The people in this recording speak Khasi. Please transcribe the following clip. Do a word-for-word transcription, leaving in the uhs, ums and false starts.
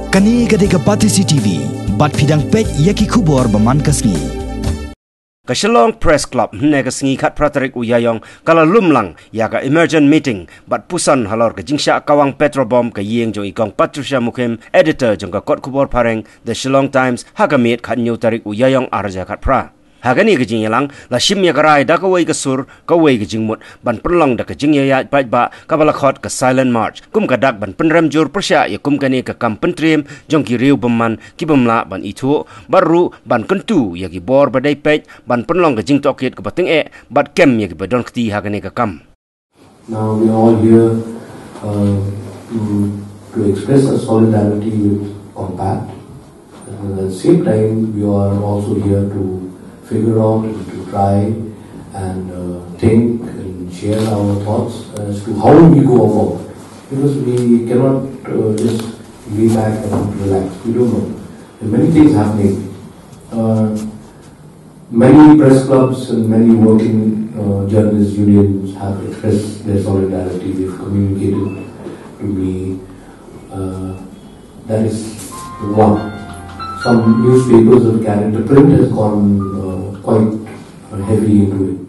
Kane ka dei ka Batesi T V, bad phi dang peit ïa ki khubor ba man ka sngi. Ka Shillong Press Club hynne ka sngi khatphra tarik u Ïaïong ka la lum lang ïa ka emergent meeting bad puson halor ka jingshah kawang petrol bomb ka ïing jong i Kong Patricia Mukhim, editor jong ka kot khubor phareng The Shillong Times, ha ka miet khathynñiew tarik u Ïaïong ar hajar khatphra. Ha kane ka jingïalang la shim ïa ka rai da kawei ka sur, kawei ka jingmut, ban pynlong da ka jingïaid paidbah kaba la khot ka Silent March, kum ka dak ban pynrem jur pyrshah ïa kum kane ka kam pyntriem jong ki riew bymman ki bym lah ban ithuh, bad ruh ban kyntu ïa ki bor ba dei peit, ban pynlong ka jingtohkit kaba tyngeh bad kem ïa kiba don kti ha kane ka kam. Now we are all here uh, to, to express our solidarity with Compact. And at the same time, we are also here to figure out and to try and uh, think and share our thoughts as to how we go about. Because we cannot uh, just lay back and relax. We don't know. There are many things happening. Uh, many press clubs and many working uh, journalist unions have expressed their solidarity. They've communicated to me. Uh, that is one. Some newspapers have carried, the print has gone uh, quite uh, heavy into it.